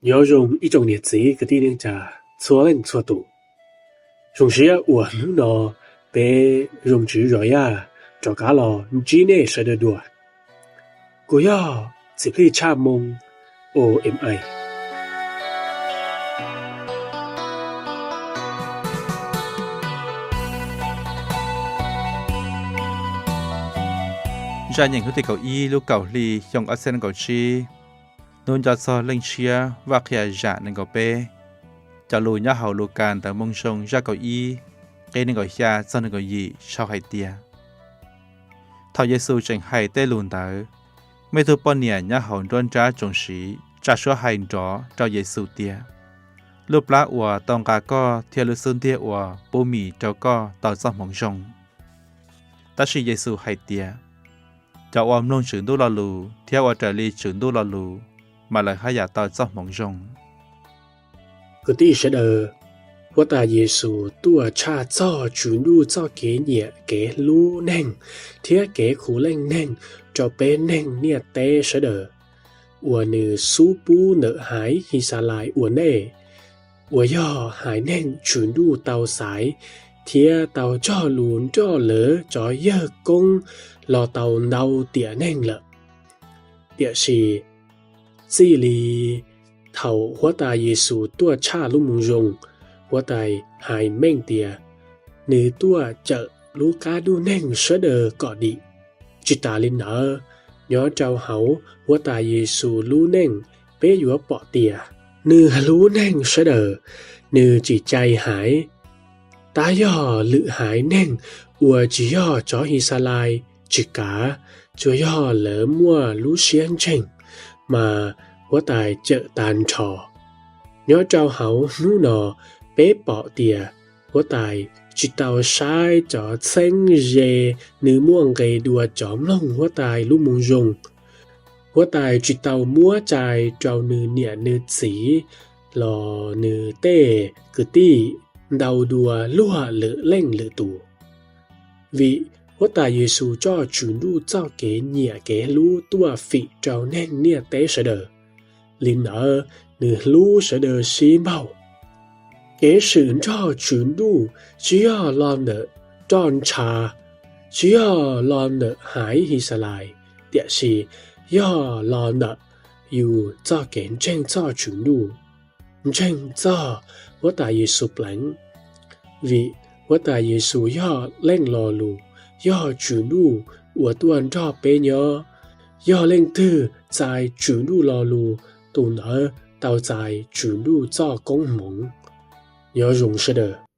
Nyob zoo ib tsoom niam txiv kwv tij neej tsa txhua leej txhua tus. Zoo siab uas hnub no peb zoo tswv zos yaj rov qab los ntsib nej sawv daws dua. Kuv yog Txiv Plig Tshaj Moo, O M I. Zaj nyeem hnub tim kaum ib lub kaum hli xyoo ob txhiab nees nkaum tsib. Hnub nco txog Leej Ntshiab Vaj Qhia Zam nees nkaum peb. Cov lus nyob hauv Lukas Ntawv Moo Zoo zaj kaum ib, nqe nees nkaum xya txog nees nkaum yim sau hais tias, thaum Yexus tseem hais tej lus ntawd, muaj ib tug poj niam nyob hauv nruab nrab tsoom sid tsa suab hais nrov rau Yexus tias, lub plab uas tau nqa koj thiab lub xub ntiag uas pub mis rau koj tau txoj hmoov zoo. Tab sis Yexus hais tias, cov uas mloog Tswv Ntuj Lo Lus thiab ua raws li Tswv Ntuj Lo Lus, mas lawv haj yam tau txoj hmoov zoo. Kwv tij sawv daws, Huab Tais Yexus tuaj tshaj txog Tswv Ntuj txoj kev nyiam kev hlub neeg thiab kev khuv leej neeg rau peb neeg ntiaj teb sawv daws, uas nws xub pub ntawm haiv His Xas Lais ua ntej, uas yog haiv neeg Tswv Ntuj tau xaiv thiab tau cog lus nrog lawv cov yawg koob los tau ntau tiam neeg lawm. Tiam sis txij li thaum Huab Tais Yexus tuaj tshaj lub Moo Zoo, Huab Tais hais meej tias nws tuaj cawm lub qab ntuj neeg sawv daws kom dim. Tsis tas li ntawd, nyob rau hauv Huab Tais Yexus lub neej, peb yuav pom tias nws hlub neeg sawv daws, nws tsis cais haiv. Tab yog lwm haiv neeg uas tsis yog cov His Xas Lais tsis kav, tsuas yog lawv muaj lub siab ntseeg, mas Huab Tais cawm tag nrho. Nyob rau hauv hnub no, peb pom tias Huab Tais tsis tau saib cov txheeb ze nws muaj nqis dua cov mloog Huab Tais lub Moo Zoo. Huab Tais tsis tau muab cai rau nws niam nws txiv los nws tej kwv tij ntau dua luag lwm leej lwm tus. Vim Huab Tais Yexus coj Tswv Ntuj txoj kev nyiam kev hlub tuaj fim rau neeg ntiaj teb sawv daws, li ntawd nws hlub sawv daws sib npaug. Kev swm nrog Tswv Ntuj tsis yog los ntawm roj ntsha, tsis yog los ntawm haiv His Xas Lais, tiam sis yog los ntawm yus txoj kev ntseeg txog Tswv Ntuj, ntseeg txog Huab Tais Yexus Pleev. Vim Huab Tais Yexus yog Leej Lo Lus, yog Tswv Ntuj uas tuaj nrog peb nyob. Yog leej twg txais Tswv Ntuj Lo Lus, tus ntawd tau txais Tswv Ntuj txoj koob hmoov. Nyob zoo sawv daws.